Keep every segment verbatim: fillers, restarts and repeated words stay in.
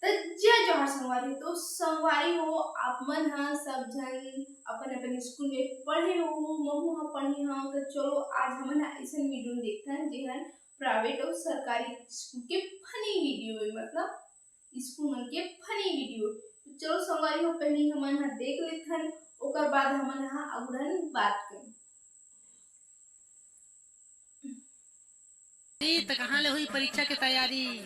त जय जोहार संगवारी। तो संगवारी हो, आप मन ह सब झन अपन अपन स्कूल में पढ़े हो, महू ह पढ़े ह। तो चलो, आज हमन ह अइसन वीडियो देखथन जेहन प्राइवेट अउ सरकारी स्कूल के फनी वीडियो है, मतलब स्कूल मन के फनी वीडियो। तो चलो संगवारी हो, पहले हमन ह देख लेथन, ओकर बाद हमन ह अगुरन बात करन। ई त कहाँ ले हुई परीक्षा के तैयारी?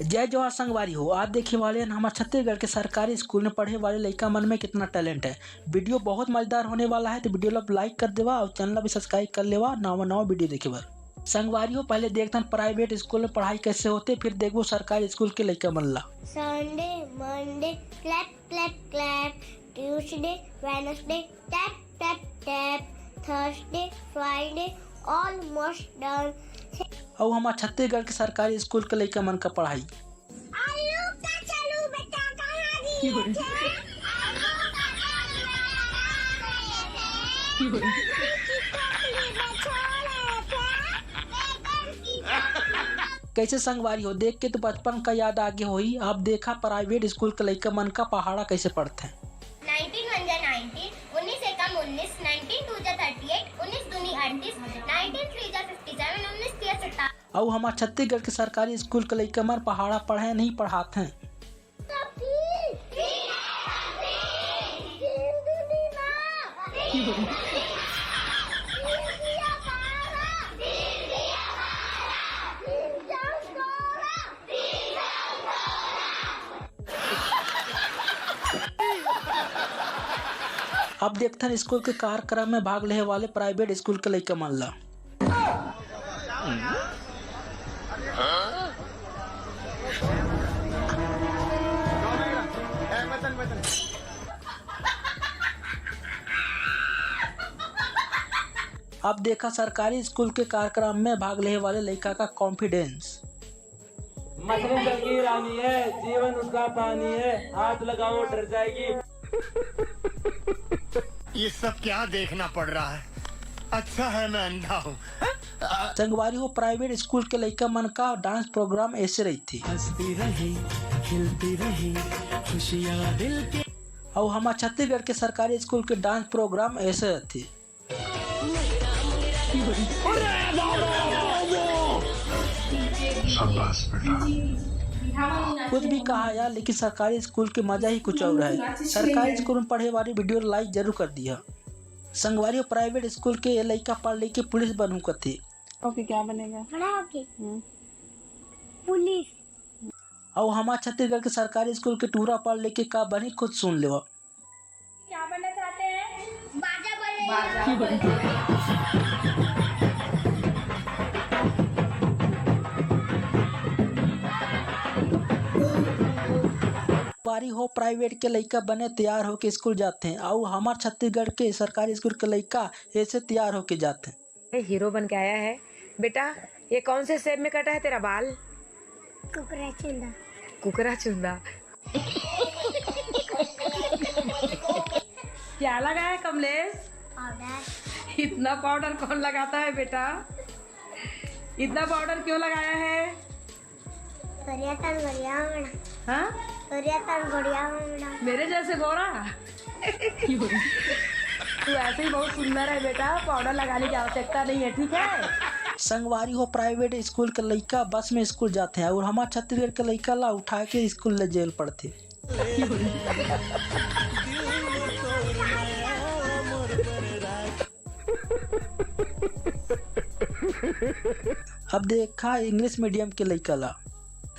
जय जोहार संगवारी हो, आज देखे वाले हन हमर छत्तीसगढ़ के सरकारी स्कूल में पढ़े वाले लइका मन में कितना टैलेंट है। वीडियो बहुत मजेदार होने वाला है, तो वीडियो ला लाइक कर देवा और चैनल ला भी सब्सक्राइब कर लेवा नवा नवा वीडियो देखे बर। संगवारी हो, पहले देखथन प्राइवेट स्कूल में पढ़ाई कैसे होते, फिर देखबो सरकारी स्कूल के लइका मन ला। Sunday, Monday, clap, clap, clap. Tuesday, Wednesday, tap, tap, tap. Thursday, Friday, almost done. अउ हमार छत्तीसगढ़ के सरकारी स्कूल के लइका मन का पढ़ाई। आलू का चलू बेटा, कहाँ दिए थे? आलू का चलू बेटा, कहाँ गए थे? मम्मी की टोकरी में छोड़े थे। कैसे संगवारी हो, देख के तो बचपन का याद आगे होही। अब देखा प्राइवेट स्कूल के लइका मन का पहाड़ा कैसे पढ़थे। Nineteen one जा nineteen, उन्नीस एकम उन्नीस, nineteen two जा thirty eight, उन्नीस दूनी अड़तीस, nineteen three जा fifty seven, उन्नीस तिया सत्ताईस। अउ हमार छत्तीसगढ़ के सरकारी स्कूल के लइका मन पहाड़ा पढ़े नहीं पढ़ात हैं। अब देखथन स्कूल के कार्यक्रम में भाग लेहे वाले प्राइवेट स्कूल के लइका मन ला। अब देखा सरकारी स्कूल के कार्यक्रम में भाग लेहे वाले लइका का कॉन्फिडेंस। मछली जल की रानी है, जीवन उसका पानी है, हाथ लगाओ डर जाएगी। ये सब क्या देखना पड़ रहा है? अच्छा है मैं अंधा हूँ। संगवारी हो, प्राइवेट स्कूल के लइका मन का डांस प्रोग्राम ऐसे रहिथे। हंसती रहे, खिलती रहे, खुशियाँ दिल के। अउ हमार छत्तीसगढ़ के सरकारी स्कूल के डांस प्रोग्राम ऐसे रहिथे। शाबाश बेटा। कुछ भी कहा यार, लेकिन सरकारी स्कूल के मजा ही कुछ और है। सरकारी स्कूल में पढ़े वाली वीडियो लाइक जरूर कर दिया। संगवारी हो, प्राइवेट स्कूल के ये लइका पढ़ लेके पुलिस बनहूं कथे। ओके, क्या बनेगा? बड़ा होके हम्म। पुलिस। अउ हमार छत्तीसगढ़ के सरकारी स्कूल के टूरा पढ़ लेके का बनी, खुद सुन लेवा। क्या बनना चाहते हैं? बाजा बजाएगा। बाजा बजाएगा। बारी हो, प्राइवेट के लइका बने तैयार होके स्कूल जाथे, अउ हमार छत्तीसगढ़ के सरकारी स्कूल के लइका ऐसे तैयार होके जाथे। हीरो बन के आया है। बेटा, ये कौन से शेप में कटा है तेरा बाल? कुकरा चुंदा। कुकरा चुंदा। क्या लगाया है कमलेश? पाउडर। इतना पाउडर कौन लगाता है बेटा? इतना पाउडर क्यों लगाया है? करिया तन गोरिया होना। हाँ? करिया तन गोरिया होना। मेरे जैसे गोरा? तू ऐसे ही बहुत सुंदर है बेटा, पाउडर लगाने की आवश्यकता नहीं है, ठीक है? संगवारी हो, प्राइवेट स्कूल के लइका बस में स्कूल जाथे अउ हमार छत्तीसगढ़ के लइका ला उठा के स्कूल ले जेल पड़थे। अब देखा इंग्लिश मीडियम के लइका ला।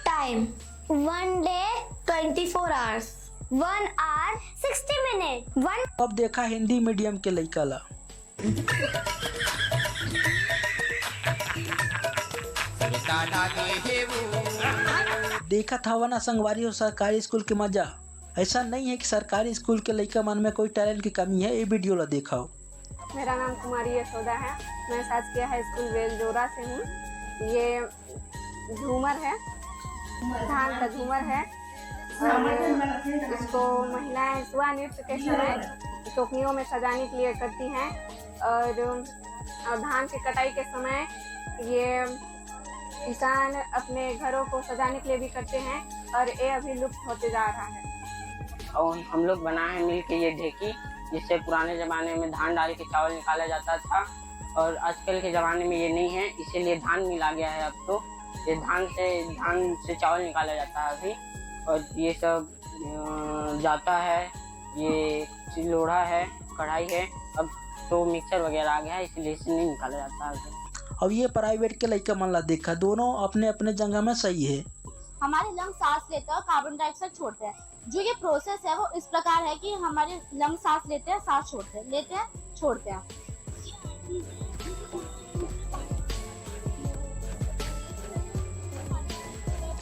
Time, one day twenty four hours, one hour sixty minute, one। अब देखा हिंदी मीडियम के लइका ला। देखत हवा ना संगवारी हो सरकारी स्कूल के मजा। ऐसा नहीं है कि सरकारी स्कूल के लइका मन में कोई टैलेंट की कमी है, ये वीडियो ला देखाओ। मेरा नाम कुमारी यशोदा है, मैं शासकीय हाई स्कूल बेलजोरा से हूँ। ये झूमर है, धान का झूमर है और इसको महिलाएं सुआ नृत्य के समय टोकनियों में सजाने के लिए करती हैं और, और धान की कटाई के समय ये किसान अपने घरों को सजाने के लिए भी करते हैं और ये अभी लुप्त होते जा रहा है। और हम लोग बनाए हैं मिल के ये ढेकी, जिससे पुराने ज़माने में धान डाल के चावल निकाला जाता था और आजकल के ज़माने में ये नहीं है, इसीलिए धान मिल आ गया है। अब तो ये धान से धान से चावल निकाला जाता है अभी। और ये सब अ, जाता है, ये लोढ़ा है, कढ़ाई है, अब तो मिक्सर वगैरह आ गया है, इसलिए इसे नहीं निकाला जाता है अभी। अब ये प्राइवेट के लइका मन ला देखा, दोनों अपने अपने जगह में सही है। हमारे लंग सांस लेते हैं और कार्बन डाइऑक्साइड छोड़ते हैं। जो ये प्रोसेस है वो इस प्रकार है कि हमारे लंग सांस लेते हैं, सांस छोड़ते हैं, लेते हैं, छोड़ते हैं।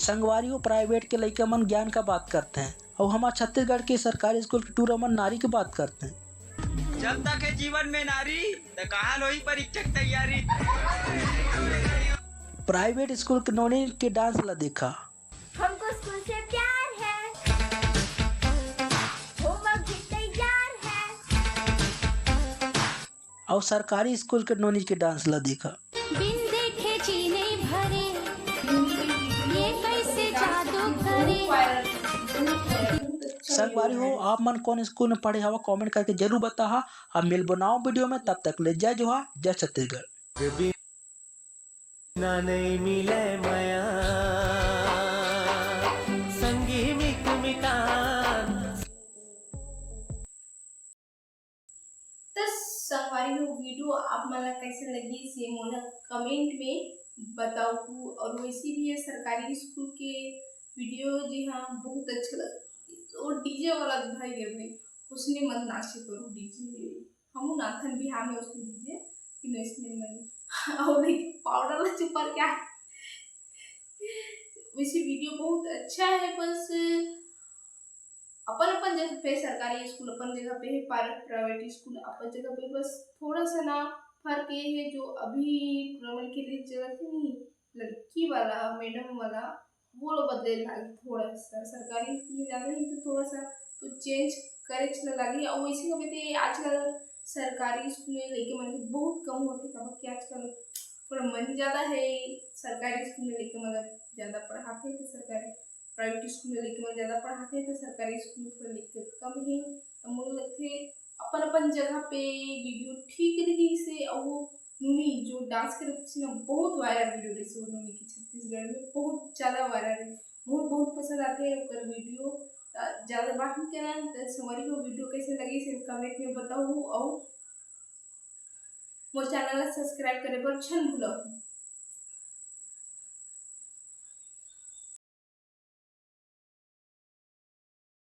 संगवारी हो, प्राइवेट के लइका मन ज्ञान का बात करते हैं और हमारे छत्तीसगढ़ के सरकारी स्कूल के टूरा मन नारी की बात करते हैं। जब तक है जीवन में नारी, तो कहा लोही परीक्षा की तैयारी। प्राइवेट स्कूल के नोनी के डांस ला देखा। हमको स्कूल से प्यार है, होमवर्क भी तैयार है। और सरकारी स्कूल के नोनी के डांस ला देखा। बिन देखे जी नहीं भरे, ये कैसे जादू करे। संगवारी हो, आप मन कौन स्कूल में पढ़े हवा, कमेंट करके जरूर बताहा। अब मिलबो नवा वीडियो में, तब तक ले जय जोहार, जय छत्तीसगढ़। बिना नहीं मिले मया संगी मित मितान। त संगवारी हो, वीडियो आप मन ला कैसे लगी से मोला कमेंट में बताऊ। और वैसे भी ये सरकारी स्कूल के वीडियो जी हाँ बहुत अच्छा लग। और डीजे वाला भाई रे भाई, उसने मत नाचे करो डीजे। हम नाथन बिहार में उसने डीजे कि इसने मन और पाउडर ला चुपर क्या। वैसे वीडियो बहुत अच्छा है, बस अपन अपन जगह पे सरकारी स्कूल अपन जगह पे है, प्राइवेट स्कूल अपन जगह पे। बस थोड़ा सा ना फर्क ये है, जो अभी टूर्नामेंट के लिए जगह थी नहीं, लड़की वाला मैडम वाला, वो लोग बदले लागे थोड़ा सा। सरकारी स्कूल में जाना नहीं तो थोड़ा सा तो चेंज करे चला लागे। और वैसे कभी तो आजकल सरकारी स्कूल में लइके मन के बहुत कम होते, काबर कि आजकल थोड़ा मन ज़्यादा है सरकारी स्कूल में लइके, मतलब ज़्यादा पढ़ाते तो सरकारी, प्राइवेट स्कूल में लइके मन ज़्यादा पढ़ाते तो सरकारी स्कूल में थोड़ा लइके कम है। तो मोला लगथे अपन अपन जगह पे वीडियो ठीक रही से। और वो नूनी जो डांस करत थी ना, बहुत वायरल वीडियो रही से वो नूनी की, छत्तीसगढ़ में बहुत ज़्यादा वायरल रही, बहुत बहुत पसंद आते हैं ओकर वीडियो। त ज़्यादा बात नहीं करना, तो संगवारी हो वीडियो कैसे लगी से कमेंट में बताओ और मोर चैनल ला सब्सक्राइब करे बर झन भूलव।